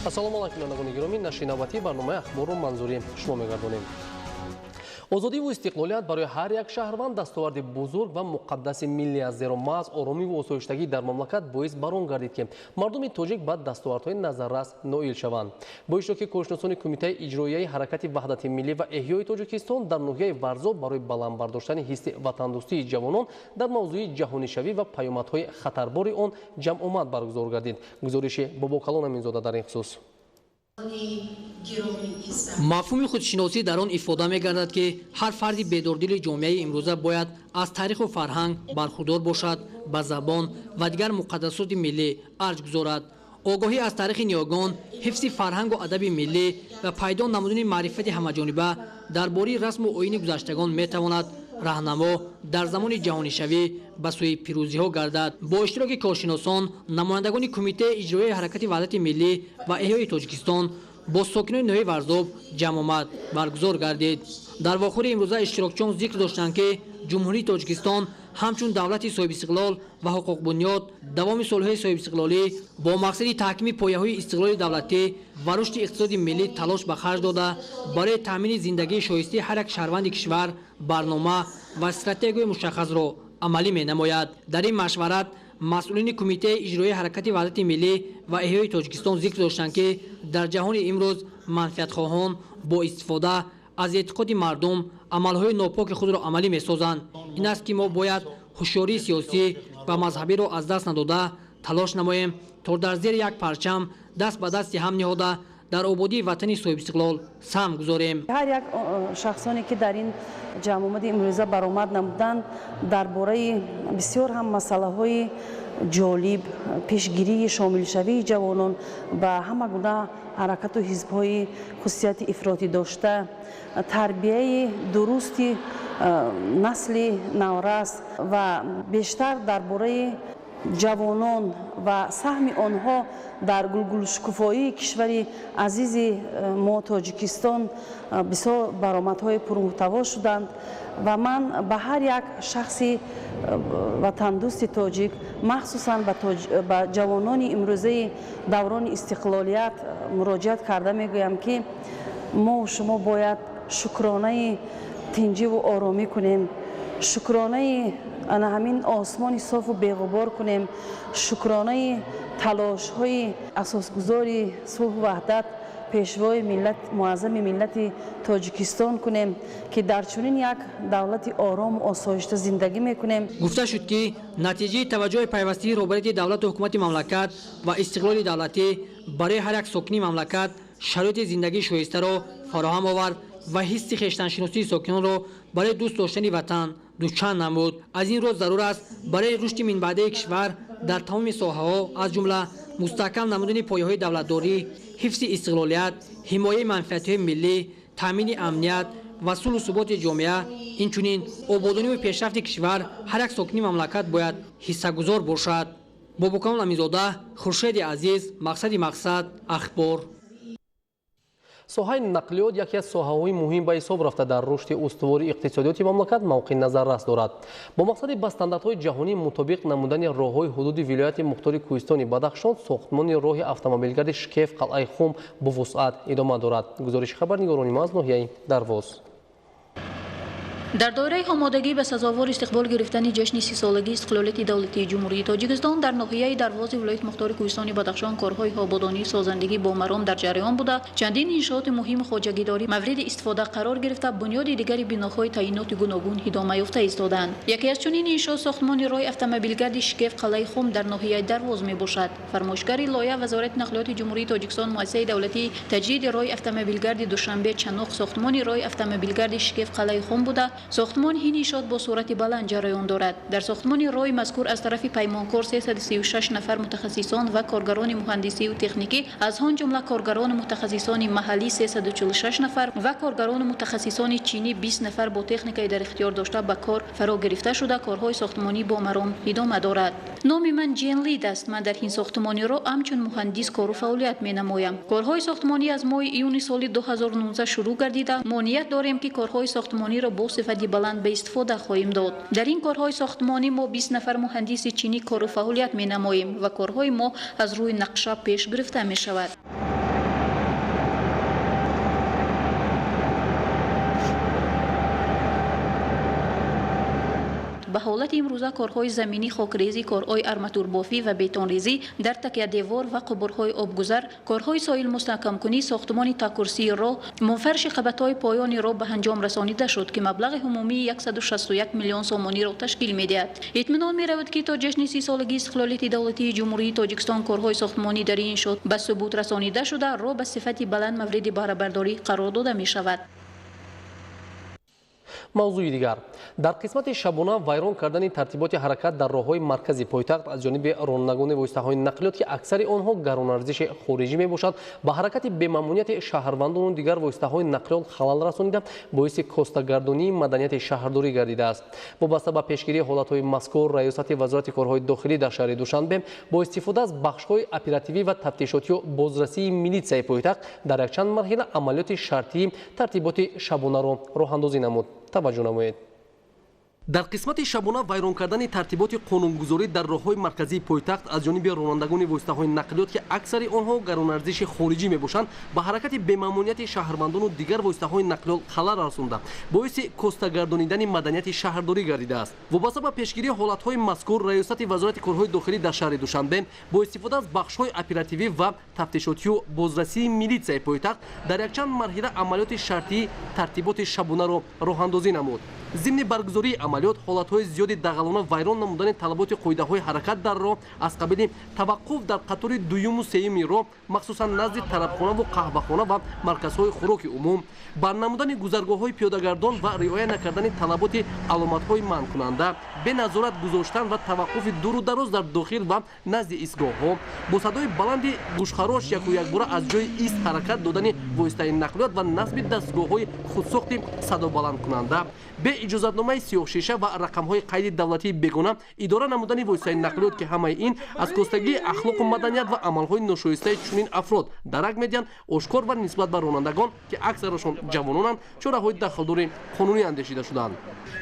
Ассалому алайкум, бинандагони гиромӣ. Нашри навбатии барномаи Ахборро манзури шумо мегардонем. Озодиву истиқлолият барои ҳар як шаҳрванд дастоварди бузург ва муқаддаси миллӣ аст, зеро маҳз оромиву осоиштагӣ дар мамлакат боис бар он гардид, ки мардуми тоҷик ба дастовардҳои назаррас ноил шаванд. Бо иштироки коршиносони Кумитаи иҷроияи Ҳаракати ваҳдати миллӣ ва эҳёи Тоҷикистон дар ноҳияи Варзоб барои баланд бардоштани ҳисси ватандӯстии ҷавонон дар мавзӯи ҷаҳонишавӣ ва паёмадҳои хатарбори он ҷамъомад баргузор гардид. Гузориши Бобокалон Аминзода дар ин хусус. Мафҳуми худшиносӣ дар он ифода мегардад, ки ҳар фарди бедордили ҷомеаи имрӯза бояд аз таъриху фарҳанг бархурдор бошад, ба забон ва дигар муқаддасоти миллӣ арҷ гузорад. Огоҳӣ аз таърихи ниёгон, ҳифзи фарҳангу адаби миллӣ ва пайдо намудани маърифати ҳамаҷониба дар бораи расму оини гузаштагон метавонад раҳнамо дар замони ҷаҳонишавӣ ба сӯи пирӯзиҳо гардад. Бо иштироки коршиносон, намояндагони Кумитаи иҷроияи Ҳаракати ваҳдати миллӣ ва эҳёи Тоҷикистон бо сокинони ноҳияи Варзоб ҷамъомад баргузор гардид. Дар вохӯри имрӯза иштирокчиён зикр доштанд, ки Ҷумҳурии Тоҷикистон ҳамчун давлати соҳибистиқлол ва ҳуқуқбунёд давоми солҳои соҳибистиқлолӣ бо мақсади таҳкими пояҳои истиқлоли давлатӣ ва рушди иқтисоди миллӣ талош ба харҷ дода, барои таъмини зиндагии шоистаи ҳар як шаҳрванди кишвар барнома ва стратегияи мушаххасро амалӣ менамояд. Дар ин машварат масъулини Кумитаи иҷроии Ҳаракати ваҳдати миллӣ ва эҳёи Тоҷикистон зикр доштанд, ки дар ҷаҳони имрӯз манфиатхоҳон бо истифода аз эътиқоди мардум амалҳои нопоки худро амалӣ месозанд. Ин аст, ки мо бояд ҳушёрии сиёсӣ ва мазҳабиро аз даст надода, талош намоем, то дар зери як парчам даст ба дасти ҳам ниҳода, дар ободии ватани соҳибистиқлол саҳм гузорем. Ҳар як шахсоне, ки дар ин ҷамъомади имрӯза баромад намуданд, дар бораи бисёр ҳам масъалаҳои ҷолиб, пешгирии шомилшавии ҷавонон ба ҳама гуна ҳаракату ҳизбҳои хусусияти ифротӣ дошта, тарбияи дурусти насли наврас ва бештар дар бораи ҷавонон ва саҳми онҳо дар гулгулшукуфоии кишвари азизи мо Тоҷикистон бисёр баромадҳои пурмуҳтаво шуданд. Ва ман ба ҳар як шахси ватандӯсти тоҷик, махсусан ба ҷавонони имрӯзаи даврони истиқлолият муроҷиат карда мегӯям, ки мо шумо бояд шукронаи тинҷиву оромӣ кунем, шукронаи ана ҳамин осмони софу беғубор кунем, шукронаи талошҳои асосгузори сулҳу ваҳдат, пешвои миллат, муаззами миллати Тоҷикистон кунем, ки дар чунин як давлати орому осоишта зиндагӣ мекунем. Гуфта шуд, ки натиҷаи таваҷҷӯҳи пайвастии роҳбарияти давлату ҳукумати мамлакат ва истиқлоли давлатӣ барои ҳар як сокини мамлакат шароити зиндагии шоистаро фароҳам овард ва ҳисси хештаншиносии сокинонро барои дӯст доштани ватан дучанд намуд. Аз ин рӯ зарур аст барои рушди минбаъдаи кишвар дар тамоми соҳаҳо, аз ҷумла мустаҳкам намудани пояҳои давлатдорӣ, ҳифзи истиқлолият, ҳимояи манфиатҳои миллӣ, таъмини амният ва сулҳу суботи ҷомеа, инчунин ободониву пешрафти кишвар ҳар як сокини мамлакат бояд ҳиссагузор бошад. Бобокамол Аминзода, Хуршеди Азиз, Мақсади мақсад, Ахбор. Соҳаи нақлиёт яке аз соҳаҳои муҳим ба ҳисоб рафта, дар рушди устувори иқтисодиёти мамлакат мавқеи назаррас дорад. Бо мақсади ба стандартҳои ҷаҳонӣ мутобиқ намудани роҳҳои ҳудуди вилояти мухтори Кӯҳистони Бадахшон сохтмони роҳи автомобилгарди Шкеф Қалъаи Хум бовусъат идома дорад. Гузориши хабарнигорони мо аз ноҳияи Дарвоз. Дар доираи омодагӣ ба сазовор истиқбол гирифтани ҷашни 30-солагии истиқлолияти давлатии Ҷумҳурии Тоҷикистон дар ноҳияи Дарвози вилояти мухтори Кӯҳистони Бадахшон корҳои ободонию созандагӣ бо маром дар ҷараён буда, чандин иншооти муҳими хоҷагидорӣ мавриди истифода қарор гирифта, бунёди дигари биноҳои таъиноти гуногун идома ёфта истодаанд. Яке аз чунин иншоот сохтмони роҳи автомобилгарди Шкеф Қалъаи Хум дар ноҳияи Дарвоз мебошад. Фармоишгари лоиҳа Вазорати нақлиёти Ҷумҳурии Тоҷикистон, муассисаи давлатии таҷдиди роҳи автомобилгарди Душанбе Чаноқ сохтмони роҳи автомобилгарди Шкеф Қалъаи Хум буда, сохтмони ин иншоот бо суръати баланд ҷараён дорад. Дар сохтмони роҳи мазкур аз тарафи паймонкор 336 нафар мутахассисон ва коргарони муҳандисию техникӣ, аз он ҷумла коргарону мутахассисони маҳаллӣ 346 нафар ва коргарону мутахассисони чинӣ 20 нафар бо техникаи дар ихтиёр дошта ба кор фаро гирифта шуда, корҳои сохтмонӣ бо маром идома дорад. Номи ман Ҷен Лид аст. Ман дар ин сохтмони роҳ ҳамчун муҳандис кору фаъолият менамоям. Корҳои сохтмонӣ аз моҳи июни соли 2019 шурӯъ гардида, мо ният дорем, ки корҳои сохтмониро бо сифати баланд ба истифода хоҳем дод. Дар ин корҳои сохтмонӣ мо 20 нафар муҳандиси чинӣ кору фаъолият менамоем ва корҳои мо аз рӯи нақша пеш гирифта мешавад. Ба ҳолати имрӯза корҳои заминӣ, хокрезӣ, корҳои арматурбофӣ ва бетонрезӣ дар такядевор ва қубурҳои обгузар, корҳои соҳилмустаҳкамкунӣ, сохтмони такурсии роҳ, мунфарши қабатҳои поёни роҳ ба анҷом расонида шуд, ки маблағи умумии 161 миллион сомониро ташкил медиҳад. Итминон меравад, ки то ҷашни 30-солагии истиқлолияти давлатии Ҷумҳурии Тоҷикистон корҳои сохтмонӣ дар ин иншоот ба субут расонида шуда, роҳ ба сифати баланд мавриди баҳрабардорӣ қарор дода мешавад. Мавзӯи дигар. Дар қисмати шабона вайрон кардани тартиботи ҳаракат дар роҳҳои маркази пойтахт аз ҷониби ронандагони воситаҳои нақлиёт, ки аксари онҳо гаронарзиши хориҷӣ мебошад, ба ҳаракати бемамониати шаҳрвандону дигар воситаҳои нақлиёт халал расонида, боиси костагардонии маданияти шаҳрдорӣ гардидааст. Вобаста ба пешгирии ҳолатҳои мазкур, Раёсати Вазорати корҳои дохилӣ дар шаҳри Душанбе бо истифода аз бахшҳои оперативӣ ва тафтишотию бозрасии милитсияи пойтахт дар якчанд марҳила амалиёти шартии тартиботи шабонаро роҳандозӣ намуд. Таваҷҷӯҳ намоед. Дар қисмати шабона вайрон кардани тартиботи қонунгузорӣ дар роҳҳои марказии пойтахт аз ҷониби ронандагони воситаҳои нақлиёт, ки аксари онҳо гаронарзиши хориҷӣ мебошанд, ба ҳаракати бемамониати шаҳрвандону дигар воситаҳои нақлиёт халал расонда, боиси костагардонидани маданияти шаҳрдорӣ гардидааст. Вобаста ба пешгирии ҳолатҳои мазкур, Раёсати Вазорати корҳои дохилӣ дар шаҳри Душанбе бо истифода аз бахшҳои оперативӣ ва тафтишотию бозрасии милитсияи пойтахт дар якчанд марҳила амалиёти шартии тартиботи шабонаро роҳандозӣ намуд. Зимни баргузории амалиёт ҳолатҳои зиёди дағалона вайрон намудани талаботи қоидаҳои ҳаракат дар роҳ аз қабили таваққуф дар қатори дуюму сеюми роҳ, махсусан назди тарабхонаву қаҳвахона ва марказҳои хӯроки умум, бар намудани гузаргоҳҳои пиёдагардон ва риоя накардани талаботи аломатҳои манъкунанда, беназорат гузоштан ва таваққуфи дуру дароз дар дохил ва назди истгоҳҳо, бо садои баланди гӯшхарош яку якбора аз ҷои ист ҳаракат додани воситаи нақлиёт ва насби дастгоҳҳои худсохти садобаландкунанда, бе иҷозатномаи сиёҳшиша ва рақамҳои қайди давлатии бегона идора намудани воситаи нақлиёт, ки ҳамаи ин аз костагии ахлоқу маданият ва амалҳои ношоистаи чунин афрод дарак медиҳанд, ошкор ва нисбат ба ронандагон, ки аксарашон ҷавононанд, чораҳои дахлдори қонунӣ андешида шуданд.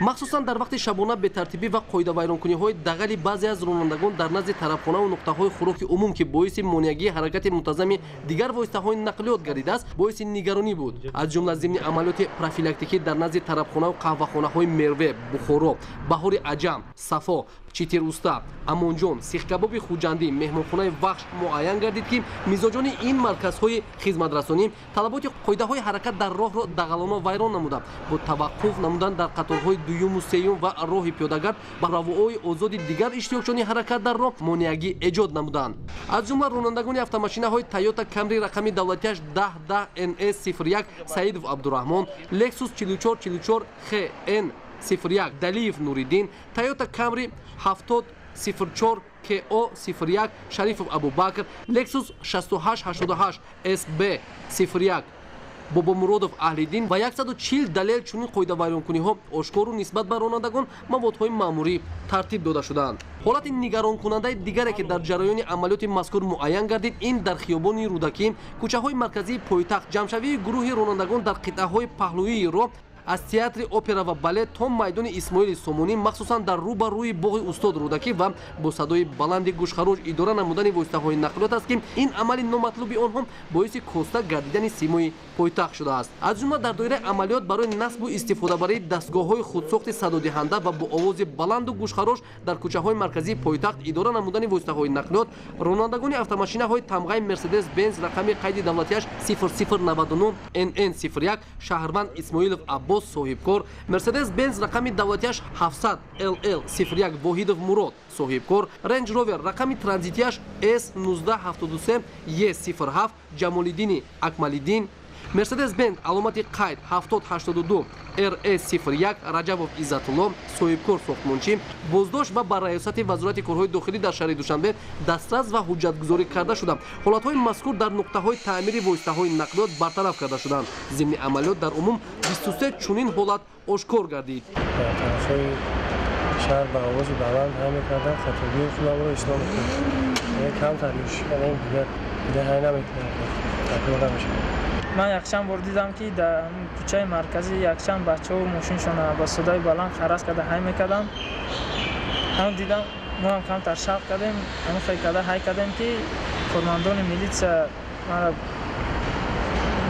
Махсусан дар вақти шабона бетартибӣ ва қоидавайронкуниҳои дағали баъзе аз ронандагон дар назди тарабхонаву нуқтаҳои хӯроки умум, ки боиси монеагии ҳаракати мунтазами дигар воситаҳои нақлиёт гардидааст, боиси нигаронӣ буд. Аз ҷумла зимни амалиёти профилактикӣ дар назди тарабхонаву қаҳвахонаҳои Мерве, Бухоро, Баҳори Аҷам, Сафо, Читируста, Амонҷон, Сихкабоби Хуҷандӣ, меҳмонхонаи Вахш муайян гардид, ки мизоҷони ин марказҳои хизматрасонӣ талаботи қоидаҳои ҳаракат дар роҳро дағалона вайрон намуда, бо таваққуф намудан дар қаторҳои дуюму сеюм ва роҳи пиёдагард ба равоҳои озоди дигар иштирокчиёни ҳаракат дар роҳ монеагӣ эҷод намуданд. Аз ҷумла ронандагони автомошинаҳои Toyota Camry рақами давлатиаш 1010 NS 01 Саидов Абдураҳмон, Lexus 4444 XN 01 Далиев Нуриддин, Toyota Camry 7004 КО 01 Шарифов Абубакр, Lexus 6888 SB 01 Бобомуродов Аҳлиддин ва 140 далел чунин қоидавайронкуниҳо ошкору нисбат ба ронандагон маводҳои маъмурӣ тартиб дода шуданд. Ҳолати нигаронкунандаи дигаре, ки дар ҷараёни амалиёти мазкур муайян гардид, ин дар хиёбони Рӯдакӣ, кӯчаҳои марказии пойтахт, ҷамъшавии гурӯҳи ронандагон дар қитъаҳои паҳлӯии роҳ аз театри опера ва балет то майдони Исмоили Сомонӣ, махсусан дар рӯ ба рӯи боғи устод Рӯдакӣ ва бо садои баланди гӯшхарош идора намудани воситаҳои нақлиёт аст, ки ин амали номатлуби онҳо боиси коста гардидани симои пойтахт шудааст. Аз ҷумла дар доираи амалиёт барои насбу истифодабарии дастгоҳҳои худсохти садодиҳанда ва бо овози баланду гӯшхарош дар кӯчаҳои марказии пойтахт идора намудани воситаҳои нақлиёт, ронандагони автомошинаҳои тамғаи Мерседес Бенз рақами қайди давлатиаш 0099 NN 01 шаҳрванд Исмоилов Аббос соҳибкор, Мерседес Бенз рақами давлатиаш 700 LL 01 Воҳидов Мурод соҳибкор, Range Rover рақами транзитиаш S 1973 E 07 Ҷамолиддини Акмалиддин, Мерседес Бенз аломати қайд 7082 RS 01 Раҷабов Иззатулло соҳибкор сохтмончӣ боздошт ва ба Раёсати Вазорати корҳои дохилӣ дар шаҳри Душанбе дастрас ва ҳуҷҷатгузорӣ карда шуда, ҳолатҳои мазкур дар нуқтаҳои таъмири воситаҳои нақлиёт бартараф карда шуданд. Зимни амалиёт дар умум 23 чунин ҳолат ошкор гардид. Тарафҳои шаҳр ба овози баланд ҳай мекарданд, хатобии худамро ислоҳ мекардам. Камтар юшиканем, дигар ҳай намекунам, такрор намешавад. Ман якчанд бор дидам, ки дар кӯчаи марказӣ якчанд бачаҳо мошиншона ба садои баланд харас карда ҳай мекарданд. Ҳам дидам, мо ҳам камтар шавқ кардем, ҳамин хел карда ҳай кардем, ки кормандони милитсия маро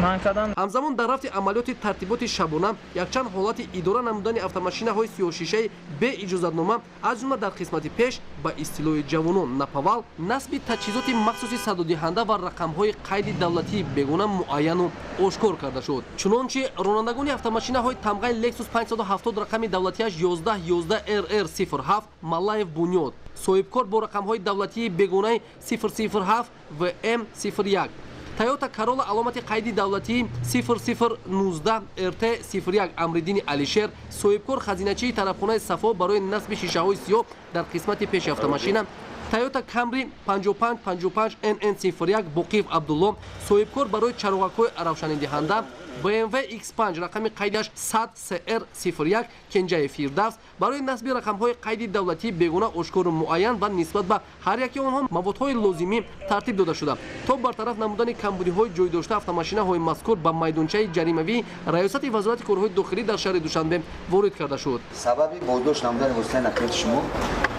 Манъ карданд. Ҳамзамон дар рафти амалиёти тартиботи шабона якчанд ҳолати идора намудани автомошинаҳои сиёҳшишаи беиҷозатнома, аз ҷумла дар қисмати пеш ба истилоҳи ҷавонон наповал, насби таҷҳизоти махсуси садодиҳанда ва рақамҳои қайди давлатии бегона муайяну ошкор карда шуд. Чунончи ронандагони автомошинаҳои тамғаи Lexus 570 рақами давлатиаш 1111 RR 07 Малаев Бунёд, соҳибкор бо рақамҳои давлатии бегонаи 007 VM 01, Toyota Corolla аломати қайди давлатии 0019 RT 01 Амриддини Алишер, соҳибкор хазиначии тарафхонаи Сафо барои насби шишаҳои сиёҳ дар қисмати пеши автомошина, Toyota Camry 5555 NN 01 Боқиев Абдулло, соҳибкор барои чароғакҳои равшанидиҳанда, BMW X5 рақами қайдаш 100 CR 01 Кенҷаи Фирдавс барои насби рақамҳои қайди давлатии бегона ошкору муайян ва нисбат ба ҳар яки онҳо маводҳои лозимӣ тартиб дода шуда, то бартараф намудани камбудиҳои ҷойдошта автомошинаҳои мазкур ба майдончаи ҷаримавии Раёсати Вазорати корҳои дохилӣ дар шаҳри Душанбе ворид карда шуд. Сабаби боздошт намудани воситаи нақлиёти шумо?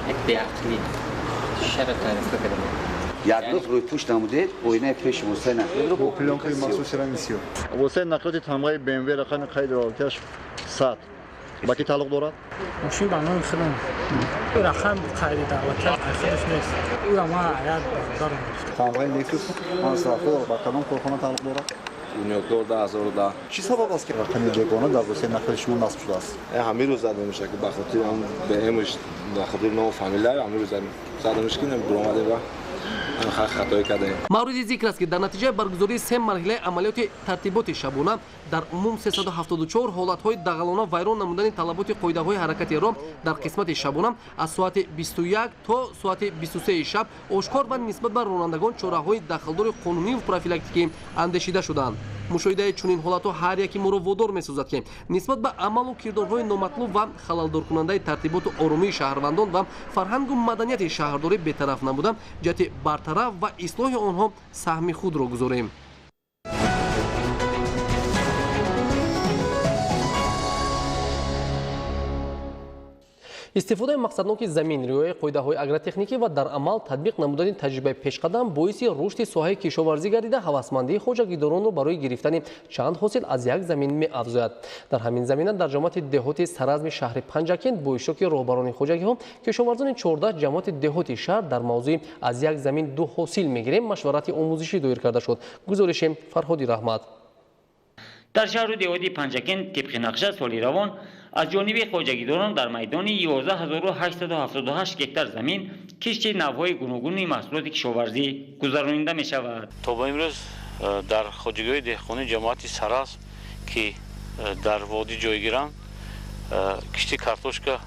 Як беақлӣ шара таъриф кардам. Як луфт рӯйпӯш намудед, оинаи пеши воситаи нақлиётро бо плёнкаи махсуси ранги сиёҳ. Воситаи нақлиёти тамғаи BMW рақами қайди давлатиаш 100 ба кӣ тааллуқ дорад? Мошин ба номи худам. Рақам қайди давлатиаш худаш нест. Ӯро ман аят бародарам гирифтам. Тамғаи Lexus 570 ба кадом корхона тааллуқ дорад? Бунёдкор 2010. Чӣ сабаб аст, ки рақами бегона дар воситаи нақлиёти шумо насб шудааст? Ҳамин рӯз зада мешавад, ки ба хотири БМш, ба хотири ному фамилия ҳамин рӯз зада мешавад, ки буромадем ва хатое кардаем. Мавриди зикр аст, ки дар натиҷаи баргузории се марҳилаи амалиёти тартиботи шабона дар умум 374 ҳолатҳои дағалона вайрон намудани талаботи қоидаҳои ҳаракати роҳ дар қисмати шабона аз соати 21 то соати 23 шаб ошкор ва нисбат ба ронандагон чораҳои дахлдори қонуниву профилактикӣ андешида шуданд. Мушоҳидаи чунин ҳолатҳо ҳар яки моро водор месозад, ки нисбат ба амалу кирдорҳои номатлуб ва халалдоркунандаи тартиботу оромии шаҳрвандон ва фарҳангу маданияти шаҳрдорӣ бетараф набуда, ҷиҳати бартараф ва ислоҳи онҳо саҳми худро гузорем. Истифодаи мақсадноки замин, риояи қоидаҳои агротехникӣ ва дар амал татбиқ намудани таҷрибаи пешқадам боиси рушди соҳаи кишоварзӣ гардида, ҳавасмандии хоҷагидоронро барои гирифтани чанд ҳосил аз як замин меафзояд. Дар ҳамин замина дар ҷамоати деҳоти Саразми шаҳри Панҷакент бо иштироки роҳбарони хоҷагиҳо кишоварзони 14 ҷамоати деҳоти шаҳр дар мавзӯи аз як замин ду ҳосил мегирем машварати омӯзишӣ доир карда шуд. Гузориши Фарҳоди Раҳмат. Дар шаҳру деҳоти Панҷакент тибқи нақша соли равон аз ҷониби хоҷагидорон дар майдони 11878 гектар замин кишти навъҳои гуногуни маҳсулоти кишоварзӣ гузаронида мешавад. То ба имрӯз дар хоҷагиҳои деҳқонии ҷамоати Саразм, ки дар водӣ ҷойгиранд, кишти картошка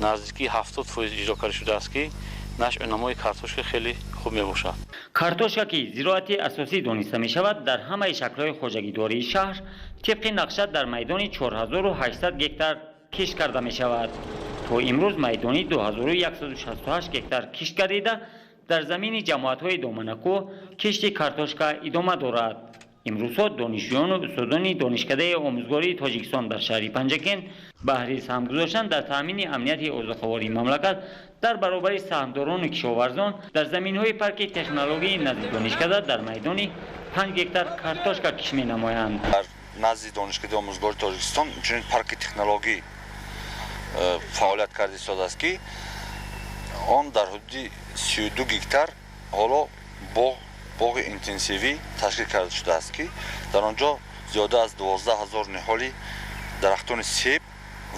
наздики 70% иҷро карда шудааст, ки нашъунамои картошка хеле хуб мебошад. Картошка, ки зироати асосӣ дониста мешавад, дар ҳамаи шаклҳои хоҷагидории шаҳр тибқи нақша дар майдони 4800 гектар кишт карда мешавад. То имрӯз майдони 2168 гектар кишт гардида, дар замини ҷамоатҳои доманакӯ кишти картошка идома дорад. Имрӯзҳо донишҷӯёну устодони Донишкадаи омӯзгории Тоҷикистон дар шаҳри Панҷакент баҳри саҳм гузоштан дар таъмини амнияти озуқавории мамлакат дар баробари саҳмдорону кишоварзон дар заминҳои парки технологии назди донишкада дар майдони 5 гектар картошка кишт менамоянд. Дар назди Донишкадаи омӯзгории Тоҷикистон инчунин парки технологӣ фаъолият карда истодааст, ки он дар ҳудуди 32 гектар ҳоло боғи интенсивӣ ташкил карда шудааст, ки дар он ҷо зиёда аз 12 ҳазор ниҳоли дарахтони себ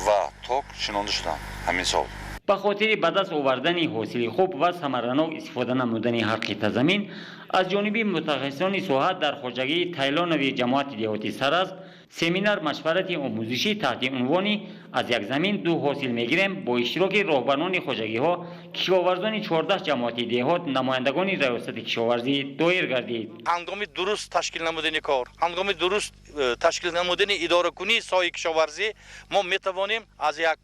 ва ток шинонда шуданд ҳамин сол. Ба хотири ба даст овардани ҳосили хуб ва самаранок истифода намудани ҳар қитъа замин аз ҷониби мутахассисони соҳа дар хоҷагии Тайлонови ҷамоати деҳоти Саразм семинар машварати омӯзишӣ таҳти унвони аз як замин ду ҳосил мегирем бо иштироки роҳбарони хоҷагиҳо, кишоварзони 14 ҷамоати деҳот, намояндагони раёсати кишоварзӣ доир гардид. Ҳангоми дуруст ташкил намудани кор, ҳангоми дуруст ташкил намудани идоракунии соҳаи кишоварзӣ мо метавонем аз як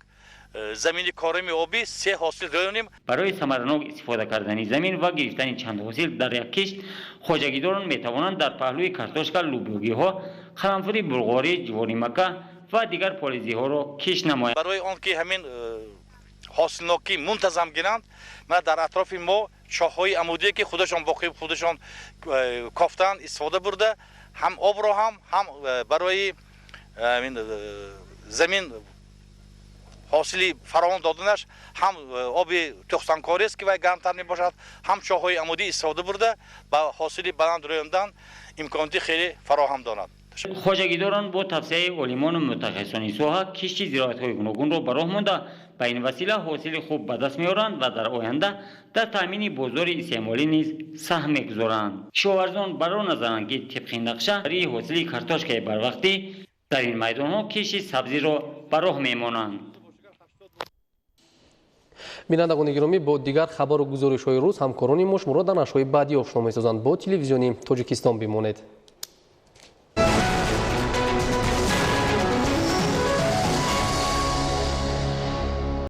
замини корами обӣ се ҳосил рӯёнем. Барои самаранок истифода кардани замин ва гирифтани чанд ҳосил дар як кишт хоҷагидорон метавонанд дар паҳлӯи картошка лӯбиёгиҳо, қаламфури булғорӣ, ҷуворимакка ва дигар полизиҳоро кишт намоянд. Барои он ки ҳамин ҳосилнокӣ мунтазам гиранд, мана дар атрофи мо чоҳҳои амудие, ки худашон боқӣ худашон кофтанд, истифода бурда, Ҳам обро ҳам барои замин ҳосили фаровон доданаш ҳам оби тӯхсанкориест, ки вай гармтар мебошад, ҳам чоҳҳои амудӣ истифода бурда, ба ҳосили баланд рӯёндан имконоти хеле фароҳам дорад. Хоҷагидорон бо тавсияи олимону мутахассисони соҳа кишти зироатҳои гуногунро ба роҳ монда, ба ин васила ҳосили хуб ба даст меоранд ва дар оянда дар таъмини бозори истеъмолӣ низ саҳм мегузоранд. Кишоварзон бар он назаранд, ки тибқи нақша ҳосили картошкаи барвақтӣ дар ин майдонҳо кишти сабзиро ба роҳ мемонанд. Бинандагони гиромӣ, бо дигар хабару гузоришҳои рӯз ҳамкорони мо шуморо дар нашрҳои баъдӣ ошно месозанд. Бо телевизиони Тоҷикистон бимонед.